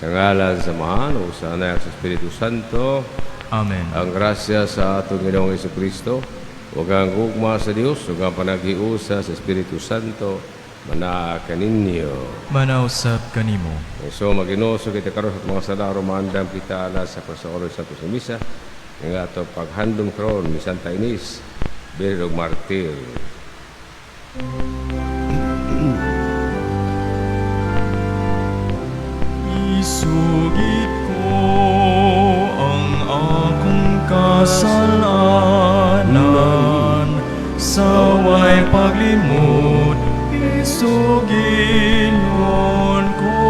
Sa ngalan sa Amahan, ug sa Anak, sa Espiritu Santo. Amen. Ang grasya sa atong Ginoong Kristo, ug ang gugma sa Dios, ug ang panaghiusa sa Espiritu Santo, manaa kaninyo. Manausab kanimo. So maghinulsol kita karon sa mga sala aron maandam kita alas sa pagsaulog sa ato sa misa nga ato paghandom karon ni Santa Ines, birhen ug martir. Isugid ko ang akong kasalanan sa way paglimot, isuginon ko.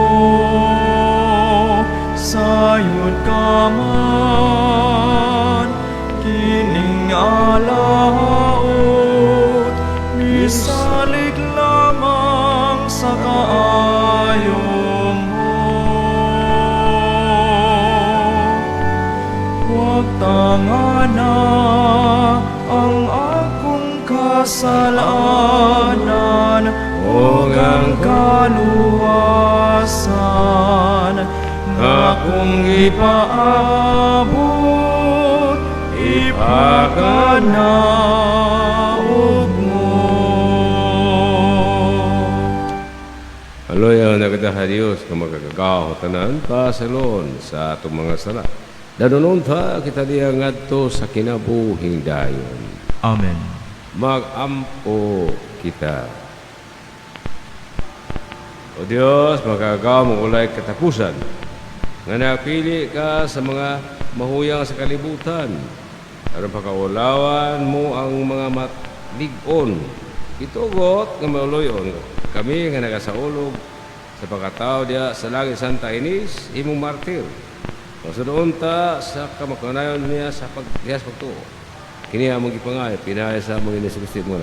Sayod ka man kining alaot, misalig lamang sa kaayo mo. Huwag tangana ang akong kasalanan ug ang kaluwasan nga akong ipaabot, ipakanaog mo. Hallelujah, nagada sa Dios nga makagagahom tanan pasalon sa atong mga sala. Dadonon ta kita diya ngadto sa kinabuhing dayon. Amen. Magampo kita. O Dios, makagagahom walay katapusan, nga napili ka sa mga mahuyang sa kalibutan, aron pakaulawan mo ang mga matlig-on. Itugot nga mauluyon kami nga nagasaulog sa pagkatao diha sa langit Santa Ines, imong martir. Masunod ta sa kamakanayon niya sa pagdihas pagtuo. Kini among gipangayo pinaagi sa among Ginoong Kristo mo.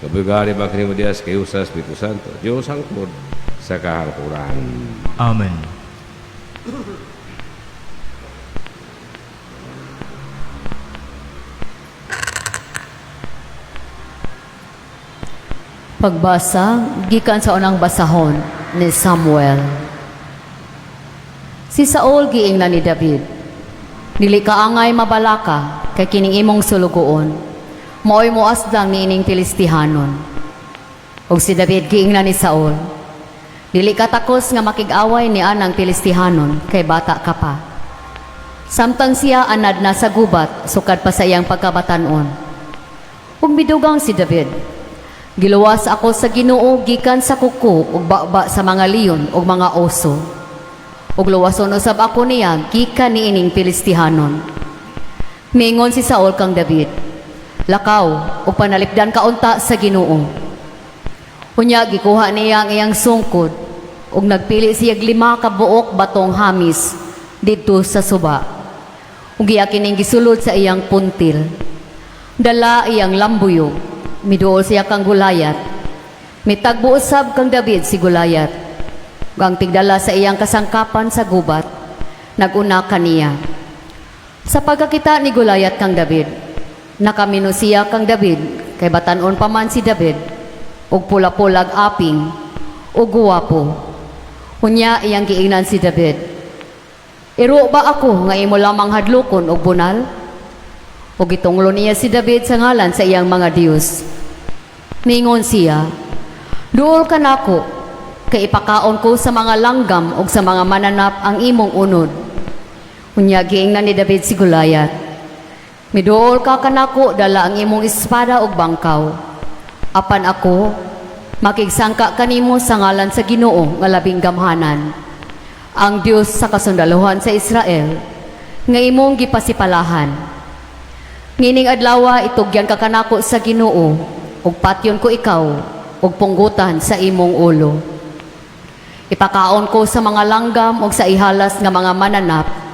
Kabugari ba kini mo diha sa sa Espiritu Santo. Dios hangtod sa kahangturan. Amen. Pagbasa gikan sa unang basahon ni Samuel. Si Saul giingnan ni David, "Dili ka angay mabalaka kay kining imong sulugoon maoy moasdang niining Filistihanon." Ug si David giingnan ni Saul, "Dili ka takos nga makig-away ni anang Filistihanon kay bata ka pa." Samtang siya anad na sa gubat sukad pa sa iyang pagkabatan-on. Ug midugang si David, "Giluwas ako sa Ginoo gikan sa kuko ug baba sa mga leon ug mga oso. Ug luwason usab ako niya gikan niining Filistihanon." Miingon si Saul kang David, "Lakaw ug panalipdan ka unta sa Ginoo." Unya gikuha niya ang iyang sungkod ug nagpili siya 5 ka buok batong hamis didto sa suba. Ug iya kining gisulod sa iyang puntil. Dala iyang lambuyog, miduol siya kang Gulayat. Mitagbo usab kang David si Gulayat. Ug ang tigdala sa iyang kasangkapan sa gubat, naguna kaniya. Sa pagkakita ni Gulayat kang David, nakamino siya kang David, kay batanon pa man si David, ug pula-pulag aping, ug guwapo. Unya iyang giingnan si David, "Iro ba ako nga imo lamang hadlokon og bunal?" Ug gitunglo niya si David sa ngalan sa iyang mga Diyos. Ningon siya, "Duol ka nako, kay ipakaon ko sa mga langgam ug sa mga mananap ang imong unod." Unya giingnan ni David si Gulayat, "Miduol ka kanako dala ang imong espada ug bangkaw. Apan ako, makigsangka kanimo sa ngalan sa Ginoo nga labing gamhanan, ang Dios sa kasundaluhan sa Israel, nga imong gipasipalahan. Niining adlawa itugyan ka kanako sa Ginoo, ug patyon ko ikaw ug punggutan sa imong ulo. Ipakaon ko sa mga langgam ug sa ihalas nga mga mananap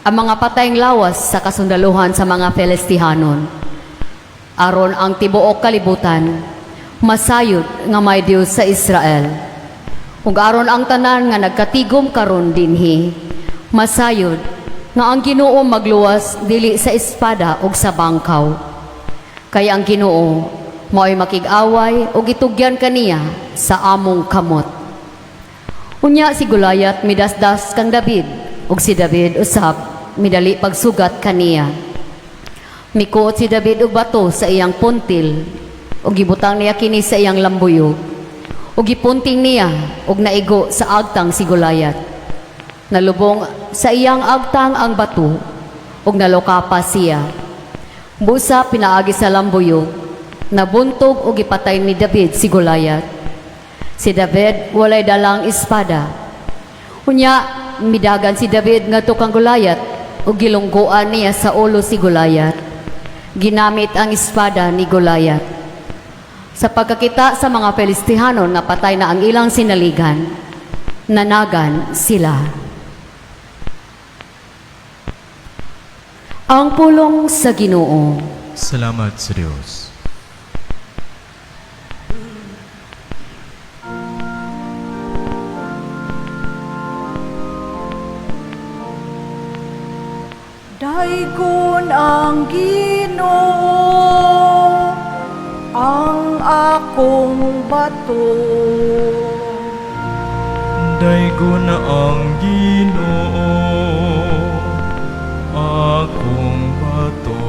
ang mga patayng lawas sa kasundaluhan sa mga Filistihanon. Aron ang tibuok kalibutan masayod nga may Dios sa Israel. Ug aron ang tanan nga nagkatigom karon dinhi masayod nga ang Ginoo magluwas dili sa espada ug sa bangkaw. Kay ang Ginoo mao'y makig-away ug itugyan kaniya sa among kamot." Unya si Goliath midasdas kang David, ug si David usab midali pagsugat kaniya. Mikuot si David og bato sa iyang puntil, ug gibutang niya kini sa iyang lambuyog. Ug gipunting niya ug naigo sa agtang si Goliath. Nalubong sa iyang agtang ang bato, ug nalukapa siya. Busa pinaagi sa lambuyog, nabuntog ug gipatay ni David si Goliath. Si David walay dalang espada. Unya midagan si David ngadto kang Goliath ug gilungguan niya sa ulo si Goliath. Ginamit ang espada ni Goliath. Sa pagkakita sa mga Filistihanon nga patay na ang ilang sinaligan, nanagan sila. Ang pulong sa Ginoo. Salamat sa Dios. Daygon ang Ginoo, ang akong bato. Daygon ang Ginoo, akong bato.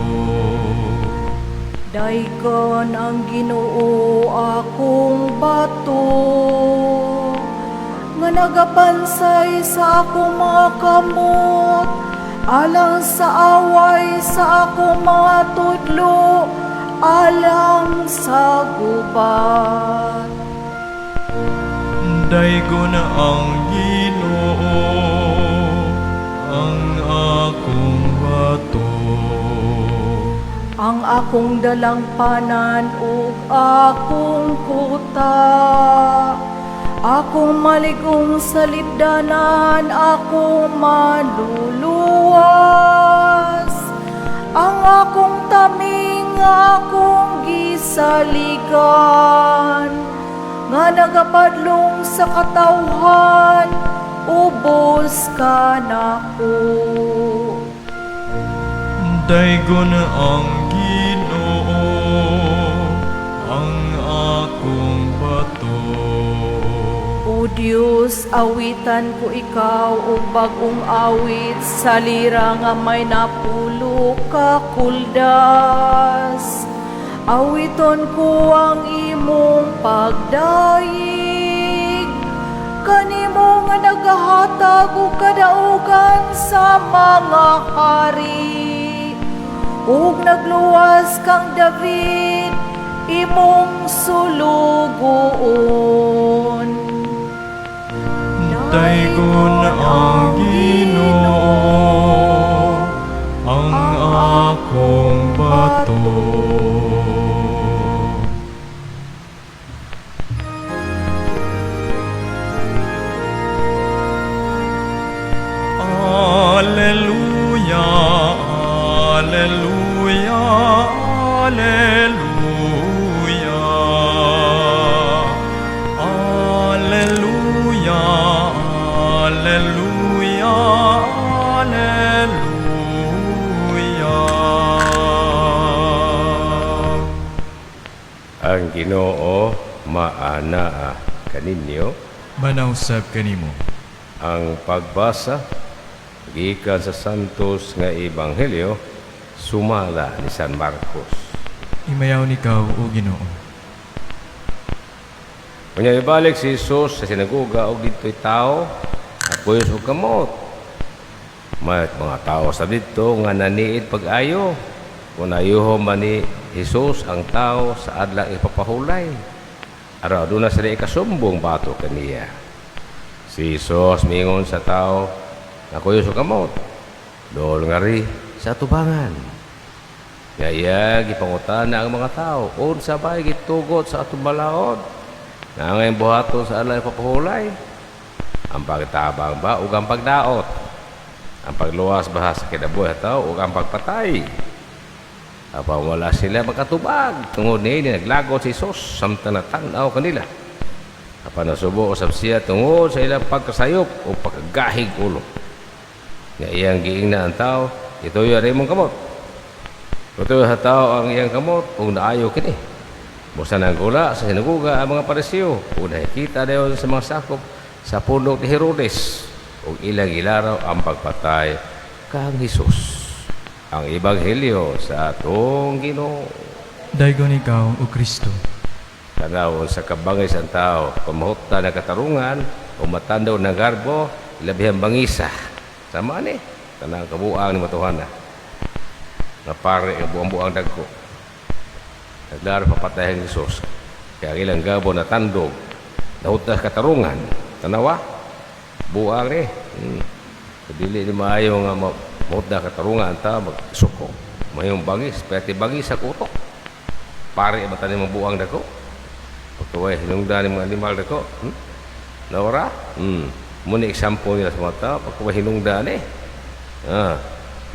Daygon ang Ginoo, akong bato, nga nagapansay sa akong mga kamot, alang sa away sa akong mga tudlo, alang sa gubat. Daygon ang Ginoo, ang akong bato. Ang akong dalangpanan ug akong kuta, akong maligong salipdanan, akong maluluwas, ang akong taming, akong gisaligan, nga nagapadlong sa katawhan, ubos kanako. Daygon ang Ginoo, ang akong bato. O Dios, awitan ko ikaw og bag-ong awit sa lira nga may napulo ka kuldas. Awiton ko ang imong pagdayeg, kanimo nga nagahatag og kadaugan sa mga hari, ug nagluwas kang David, imong sulugoon. Daygon ang Ginoo, ang akong bato. Alleluia, alleluia, alleluia. Alleluia, alleluia, alleluia. Ang Ginoo maanaa kaninyo. Manausab kanimo. Ang pagbasa gikan sa Santos nga Ebanghelyo sumala ni San Marcos. Imayaw ikaw, o Ginoo. Unya ibalik si Jesus sa sinagoga og didto'y tao nakuyos og kamot. May mga tao sa didto nga naniid pag-ayo. Kung ayuho man ni Jesus ang tao sa adlang ipapahulay, aron aduna sila ikasumbong batok kaniya. Si Jesus miingon sa tao nakuyos og kamot, "Dool ngari sa atubangan." Nga iya gipangutana ang mga tao, unsa bay gitugot sa atong balaod nga angay buhaton sa adlang ipapahulay? Ang pagtabang ba ug ang pagdaot? Ang pagluwas ba sa kinabuhi sa tao ug ang pagpatay? Apan wala sila makatubag tungod niini naglagot si Jesus samtang natan-aw kanila. Apan nasubo usab siya tungod sa ilang pagkasayop o pagkagahig ulo. Nga iyang giingnan ang tao, "Ituyo ang imong kamot." Ituyo sa tao ang iyang kamot ug naayo kini. Busa nanggula sa sinagoga ang mga Pariseo ug nakikita dayon sa mga sakop Sa pundok ni Herodes ug ilang gilaraw ang pagpatay kang Hesus. Ang Ebanghelyo sa atong Ginoo. Daygon ikaw, O Kristo. Tanaw sa kabangis ang tao, pamahuta na katarungan, o matandaw ng garbo, ilabihang bangisa. Sama ni, tanang kabuang ni matuhana. Nga pare, ang buang-buang dagko. Naglaro papatay ang Hesus. Kaya ang ilang gabo na tandog, nahuta sa katarungan. Tanawa, buang ni. So, dili ni maayo nga mahuta katarungan ang tao, magsuko. Mayong bangis, pwede bangis sa kutok. Pare, mata ni mga buang dagko. Pagkaway, hinungdan ni mga animal dagko. Nawara? Muna example nila sa mga tao, pagkaway hinungdan eh.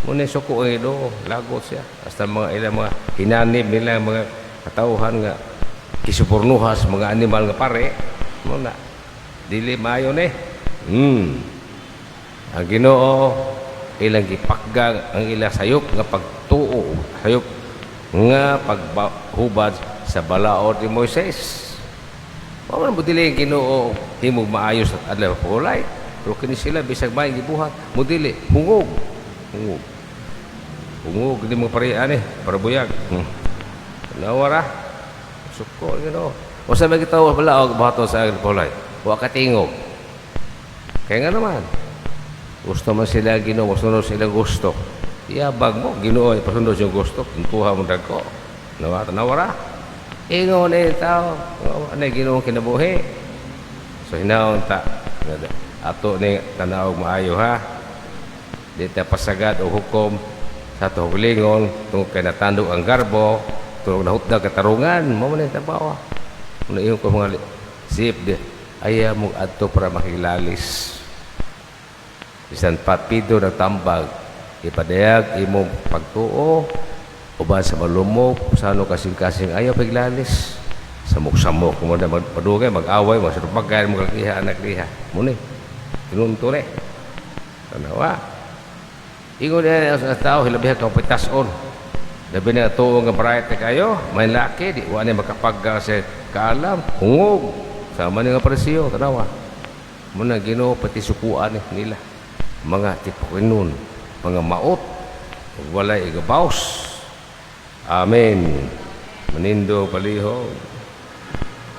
Muna suko ang ido, lagot siya. Hasta mga ilang mga hinanib nila, mga katauhan nga kisupornuhas, mga animal nga pare. Muna, dili maayo ni. Ang Ginoo ilang gipakgang ang ilang sayop nga pagtuo, sayop nga paghubad sa balaod ni Moises. Wa man mo dili ang Ginoo himog maayo sa adlaw pulay. Pero kini sila bisag may gibuhat, mo dili hungog. Hungog. Hungog ni mga parehan eh, para buyag. Nawara. Suko Ginoo. O sa may gitaw balaod buhaton sa adlaw pulay. Wa katingog. Kaya nga naman, gusto man sila Ginoo, masunod sila gusto. Iabag mo, Ginoo, ipasunod siyang gusto, tuntuha mo dagko. Nawara, nawara. Ingon eh tao, ano Ginoo kinabuhi. So hinaon ta, ato ni tanaw maayo ha. Di ta pasagad o hukom sa ato hulingon, tungod kay natandog ang garbo, tungod nahutda katarungan, mo man ang tabawa. Muna iyo ko mga sip di, ayaw mo adto para makilalis. Bisan papido ng tambag, ipadayag imong pagtuo, uban sa malumok, sano kasing-kasing ayaw paglalis. Samok-samok, kung na madugay, mag-away, masurpagay, maglakiha, anak liha. Muna, tinunto ni. Tanawa. Ingon na sa tao, hilabihan kang pitason. Labi na tuo nga bright na kayo, may laki, di wa ni makapagga sa kaalam, hungog. Sama ni nga presyo, tanawa. Muna Ginoo pati sukuan ni nila. Mga tipukinon, mga maot, walay igabaws. Amen. Manindo palihog.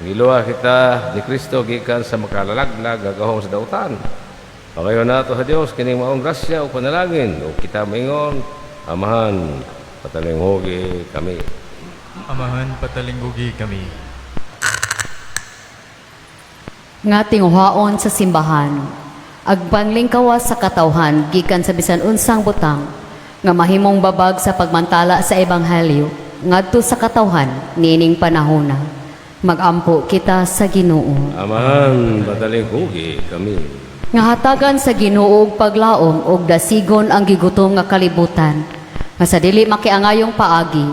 Giluwa kita ni Kristo gikan sa makalalaglag gagahom sa dautan. Pagayon nato sa Dios kining maong grasya ug panalangin ug kita maingon, Amahan, patalinghugi kami. Amahan, patalinghugi kami. Nga tinguhaon sa simbahan, agpanglingkawas sa katawhan gikan sa bisan unsang butang nga mahimong babag sa pagmantala sa ebanghelyo ngadto sa katawhan niining panahona. Magampo kita sa Ginoo. Amahan, patalinghugi kami. Nga hatagan sa Ginoo og paglaom og dasigon ang gigutom nga kalibutan nga sa dili makiangayong paagi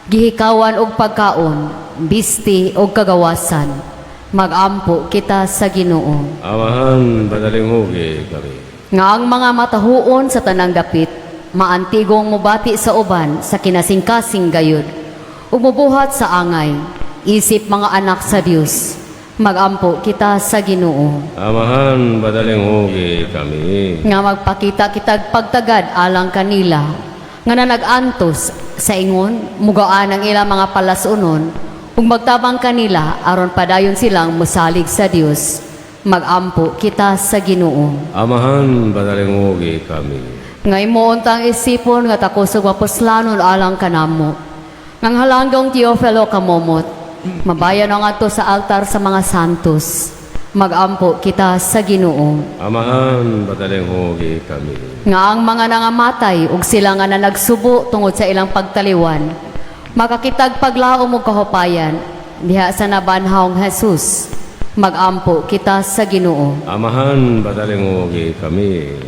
gihikawan og pagkaon, bisti og kagawasan. Magampo kita sa Ginoo. Amahan, patalinghugi kami. Nga ang mga matahuon sa tanang dapit maantigong mubati sa uban sa kinasingkasing gayud ug mubuhat sa angay isip mga anak sa Dios. Magampo kita sa Ginoo. Amahan, patalinghugi kami. Nga magpakita kitag pagtagad alang kanila nga nanagantos sa ingon mugaan ang ilang mga palasunon ug magtabang kanila aron padayon silang mosalig sa Dios. Magampo kita sa Ginoo. Amahan, patalinghugi kami. Nga imo untang isipon nga takusog mapuslanon alang kanamo. Ngang halanggong Teofilo kamomot, mabayan ang adto sa altar sa mga santos. Magampo kita sa Ginoo. Amahan, patalinghugi kami. Nga ang mga nangamatay ug sila nga nanagsubo tungod sa ilang pagtaliwan, makakitag paglaom ug kahupayan diha sa nabanhawng Jesus. Magampo kita sa Ginoo. Amahan, patalinghugi kami.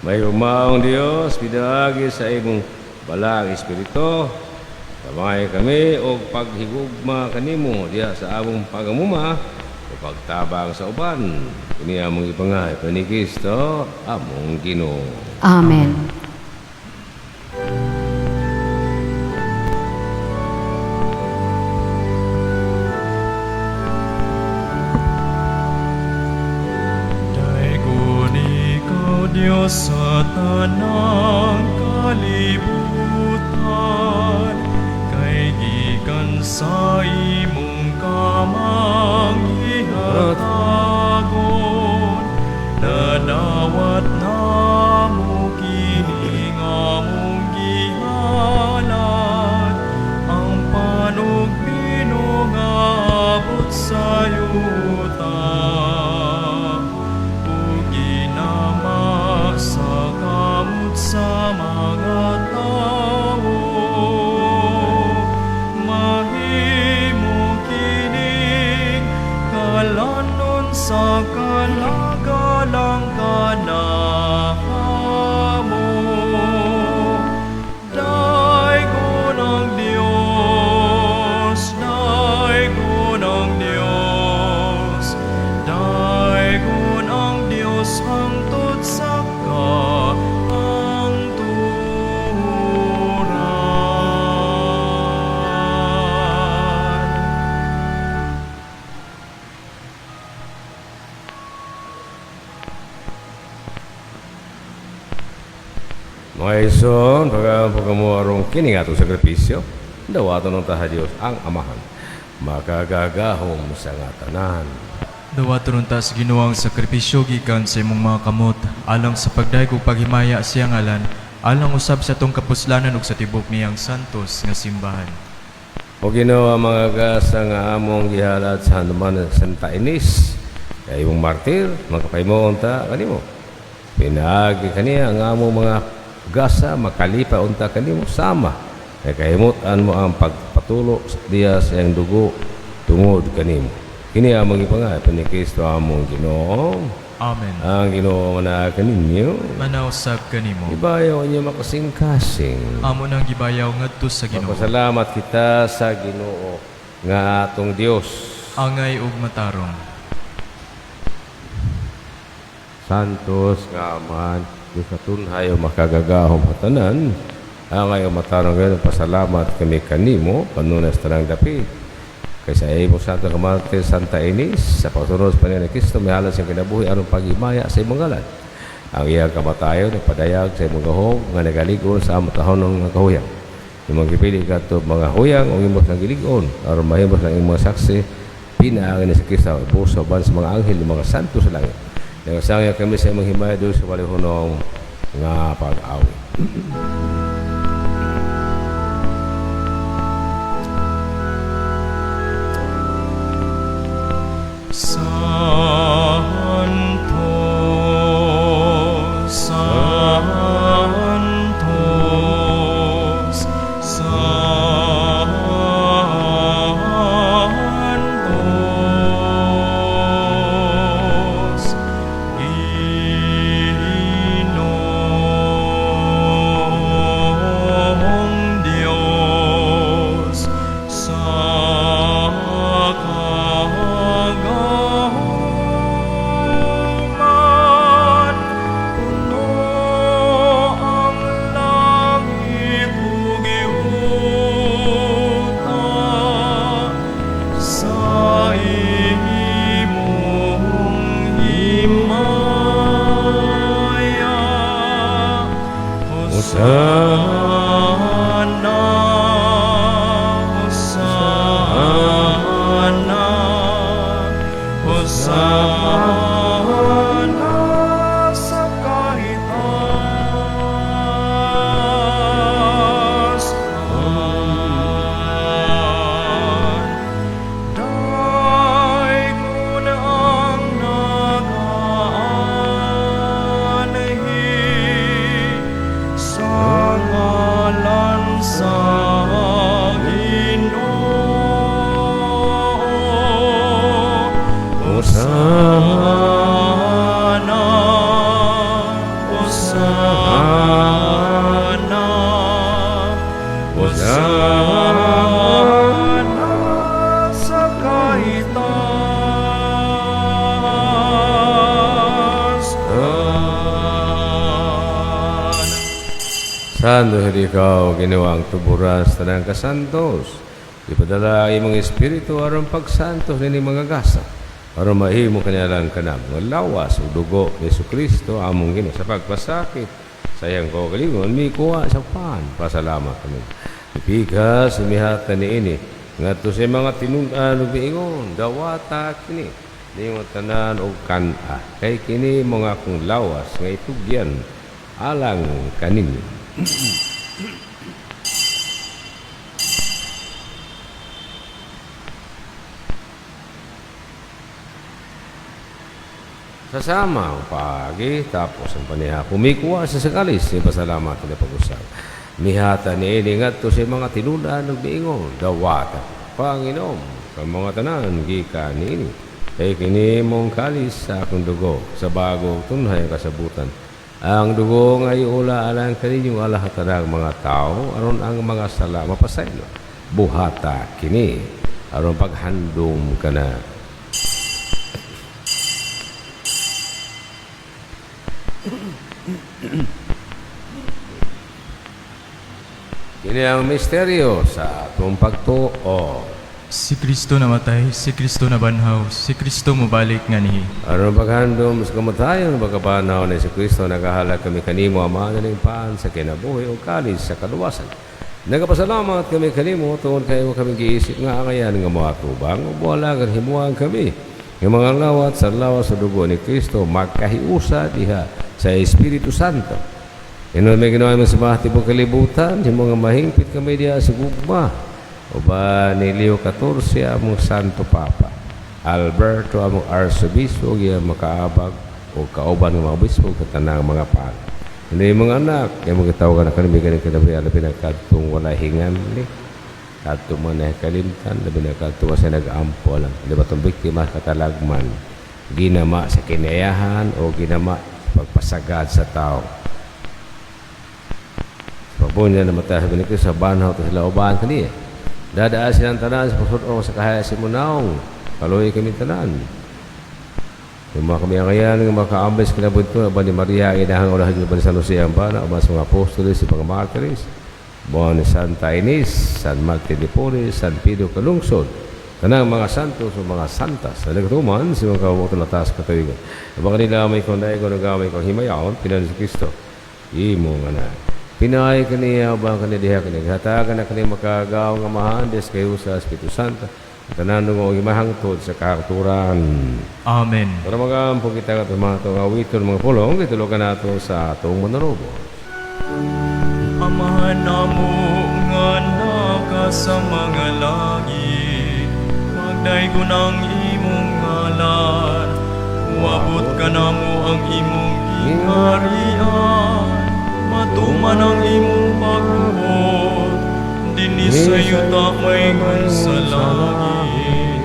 May umaong Dios, pinaagi sa imong balang espiritu, tamay kami og paghigugma kanimo diha sa among pagamuma o pagtabang sa uban. Ini among ipangay ni Kristo, among Ginoo. Amen. Dios sa tanang kalibutan, kay gikan sa imong kamang gihatagon, nadawat namo kini nga among gihalad, ang pan ug bino nga abot sa yuta ug ginama sa kamot sa mga tawo. Mahimo kining kalanon sa kalagalang kanamo. Daygon ang Dios, daygon ang Dios, daygon ang Dios hangtod sa kahangturan. Mga igsoon, pagkamo aron kini nga atong sakripisyo, dawaton unta sa Dios ang Amahan, makagagahom sa nga tanan. Dawaton unta sa Ginoo ang sakripisyo gikan sa imong mga kamot alang sa pagdayeg ug paghimaya sa iyang ngalan, alang usab sa atong kapuslanan ug sa tibok niyang santos nga simbahan. O Ginoo, ang mga gasa nga among gihalad sa hanuman sa Santa Ines, kay imong martir, magkapahimo unta kanimo. Pinaagi kaniya ang among mga gasa, makalipay unta kanimo sama. Kay kahimut-an mo ang pagpatulo sa diya sa iyang dugo tungod kanimo. Kini among gipangay ni Kristo among Ginoo. Amen. Ang Ginoo manaa kaninyo. Manausab kanimo. Ibayaw inyong makasing-kasing. Amo nang gibayaw ngadto sa Ginoo. Magpasalamat kita sa Ginoo nga atong Dios. Angay ug matarong. Santos nga Amahan, Diyos na tunhay o makagagahom sa tanan, angay o matarong ngayon, pasalamat kami kanimo, kanunay sa tanang dapit. Kaysa imo Santo Kamarte, Santa Ines, sa pagsunod sa Panginoon ni Kristo, may halas siyang kinabuhi aron paghimaya sa imong ngalan. Ang iyang kamatayon, nagpadayag sa imong gahom, nga nagaligon sa among tahonong nga kahuyang. Imong gipili kadto mga huyang o imong sang gilig-on, aron mahimo sa imong mga saksi, pinaagi ni si Kristo, uban uban sa mga anghel, mga santo sa langit. Nagasangya kami sa imong himaya doon sa walihunong nga pag-awit. Santo, Santo, Santos, Ginoong Diyos, sa kagahuman, puno ang langit ug yuta sa imong himaya. Hosana, Hosana, Hosana sa kahitaas. Daygon ang nagaanhi sa ngalan sa Ginoo. Hosana, Hosana, Hosana sa kahitaas. Santo ikaw, Ginoo ang tuburan sa tanang kasantos. Ipadala ang imong espiritu aron pagsantos nining mga gasa. Aron mahimo kanilang kanam nga lawas ug dugo ni Kristo among Ginoo sa pagpasakit sa iyang kaugalingon mikuha sa pan pasalamat kami. Ipikas mihata niini ngadto sa mga tinun-an ug miingon dawata kini niyong tanan og kan-a kay kini mga akong lawas nga itugyan alang kaninyo. Sa sama ang paagi, tapos ang panihapon, mikuha sa sakalis, ni pasalamat na pag-usap. Mihata ni ini ngadto sa mga tinun-an ug miingon, dawata, Panginoon, sa mga tanan, gikan niini. Kay kini mong kalis sa akong dugo, sa bagong tunhay ang kasabutan. Ang dugo nga iula alang kaninyong alahatanang mga tao, aron ang mga sala mapasaylo. Buhata kini, aron paghandom ka na. Kini ang misteryo sa atong pagtuo. Si Kristo namatay, si Kristo nabanhaw, si Kristo mobalik nganhi. Aron paghandom sa kamatayon, pagkapanaw ni Kristo, nagahalad kami kanimo, Ama, ng pan sa kinabuhi o kalis sa kaluwasan. Nagapasalamat kami kanimo tungod kay mo kami giisip nga angayan nga moatubang ug buhalagan himuan kami. Nga mga lawat sa lawas sa dugo ni Kristo magkahiusa diha sa Espiritu Santo. Ino may ginawa mo sa mga tibok kalibutan, himo nga mahingpit kami diha sa gugma. Uban ni Leo XIV among Santo Papa. Alberto among Arsobispo ug iyang makaabag o kauban ng mga obispo ug katanang mga pari. Hindi mga anak, kaya mga gitawagan na kanami ganing kinabuhi, labi na kadtong wala hingan ni. Kadtong mga nakalimtan, labi na kadtong sa nag-ampo lang. Di ba itong biktima katalagman, ginama sa kinayahan o ginama pagpasagad sa tao. Pagbunya na mata sa binikyo sa banhaw ta sila uban kaniya. Dadaan silang tanan sa pagsuot sa kahaya si Munaong. Kaloy kami tanan. Yung mga kami ang ngayan, nga makaambes kinabot ko, aba ni Maria, inahang ulahan ni San Jose ang bana, aba sa mga apostoles, sa mga martires, buwan ni Santa Ines, San Martin de Porres, San Pedro Calungsod, tanang mga santos o mga santas, sa nagtuman, si mga kabutan na taas katuwigan. Aba kanila may kunday ko nagamay kong himayaon, pinan si Kristo, imo nga na. Pinay kaniya ba kaniya diha kaniya hatagan na kaniya makagaw nga mahandes kayo sa Espiritu Santo. Tanan nga og imahangtod sa kahangturan. Amen. Para magampo kita nga mga itong awiton mga pulong, gitulogan nato sa atong monologo. Amahan namo nga naka sa mga langit, magdaygon ang imong ngalan, uabot ka namo ang imong gingharian, matuman ang imong pagbuot, dinhi sa yuta maingon sa langit,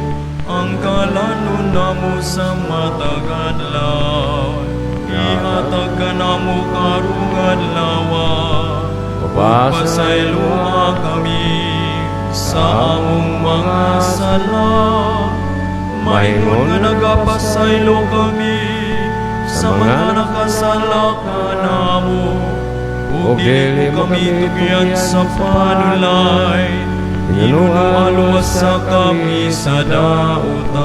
ang kalanon namo sa matag adlaw, ihatag ka namo karong adlaw, Pasayloa kami sa among mga sala. Maingon nga nagapasaylo kami sa mga nakasala kanamo. Ug dili mo kami tugyan sa panulay, Hinunuan sa kami sa dautan.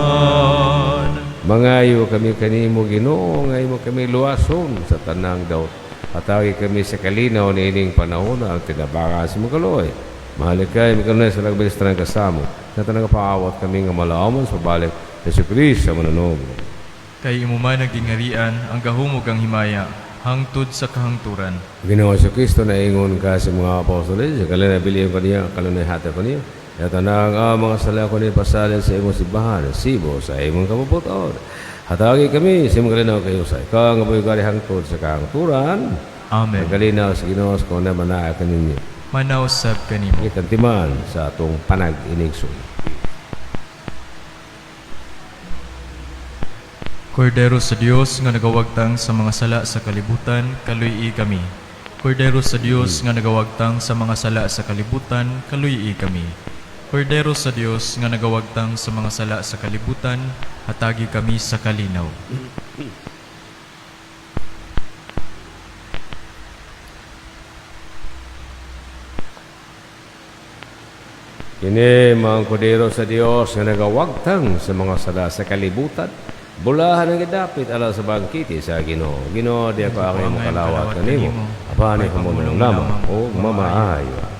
Mangayo kami kanimo Ginoo, nga imo kami luwason sa tanang daot. Hatagi kami sa kalinaw niining panahon ang tinabangan sa mga kaloy. Mahalik kay mikanay sa nagbilis tanang kasamo. Sa tanang paawat kami nga malaomon sa balik Jesu Kristo sa mananog. Kay imo man ang gingharian, ang gahom ug ang himaya, hangtod sa kahangturan. Ginoo sa Kristo naingon ka sa mga apostoles, sa kalina biliyon kaniya, kalina hata kaniya. Ya tanang ang mga sala ko ni pasalin sa imong simbahan, sibo sa imong kabubuton. Hatagi kami sa imong kalinaw kayo sa ikaw nga buhay gari hangtod sa kahangturan. Amen. Ang kalinaw sa Ginoo sa kung na manaa kaninyo. Manaw sab kanimo. Itantiman sa atong panag-inigsun. Kordero sa Dios nga nagawagtang sa mga sala sa kalibutan, kaluy-i kami. Kordero sa Dios nga nagawagtang sa mga sala sa kalibutan, kaluy-i kami. Kordero sa Dios nga nagawagtang sa mga sala sa kalibutan, hatagi kami sa kalinaw. Kini mga kordero sa Dios nga nagawagtang sa mga sala sa kalibutan. Bulahan ang gidapit alang sa bangkete sa Ginoo. Ginoo, di ako angay mokalawat kanimo. Apan ipahamulong lamang ug mamaayo.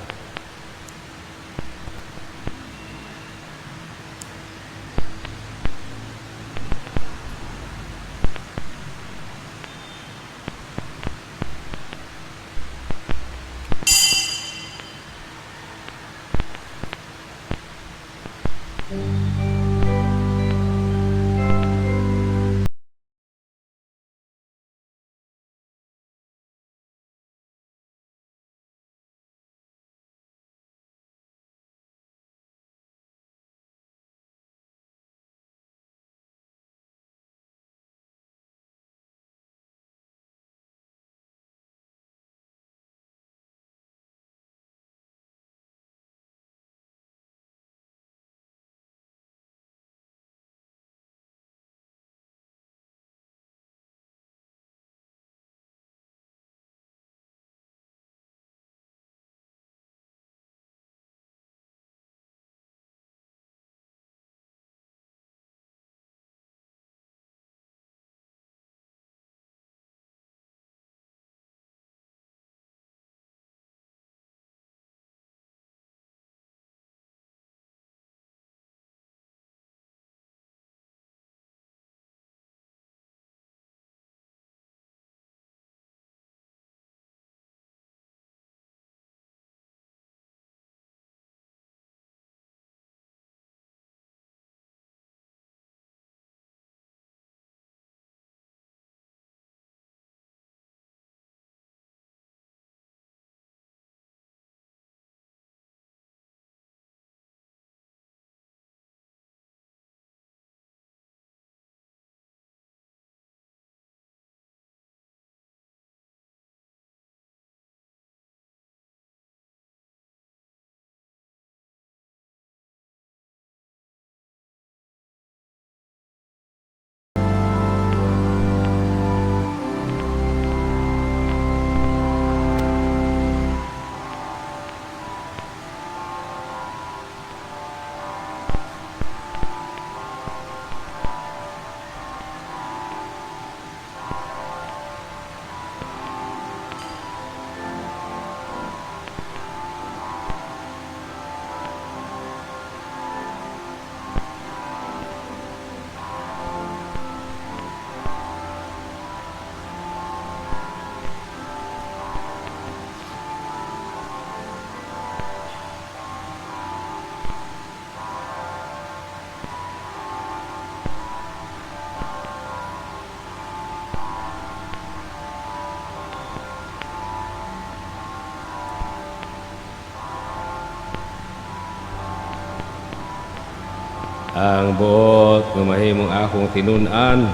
Ang buot nga mahimong akong tinun-an,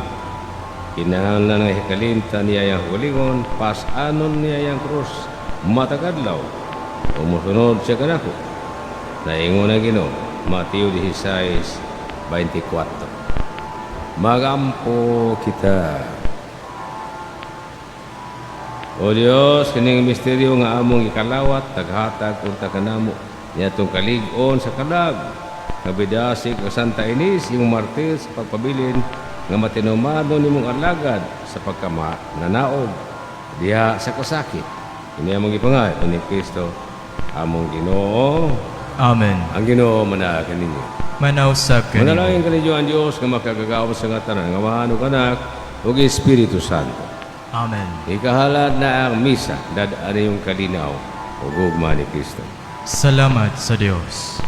kinahanglan nga hikalimtan niya ang kaugalingon, pas-anon niya ang krus, matag adlaw, ug mosunod siya kanako. Naingon ang Ginoo, Mateo 16:24. Magampo kita. O Dios, kining misteryo nga among gikalawat, taghatag unta kanamo niadtong kalig-on sa kalag, nga bidasig ang Santa Ines, imong martir sa pagpabilin, nga matinumano nimong alagad sa pagkama nanaog diha sa kasakit. Ini among gipangayo ni Kristo among Ginoo. Amen. Ang Ginoo manaag kaninyo. Manaw sab kanimo. Manalangin kaninyo ang Dios nga makagagahom sa nga tanan, nga Amahan ug Anak ug Espiritu Santo. Amen. Ikahalad na ang misa, dad-an yung kalinaw ug gugma ni Kristo. Salamat sa Dios.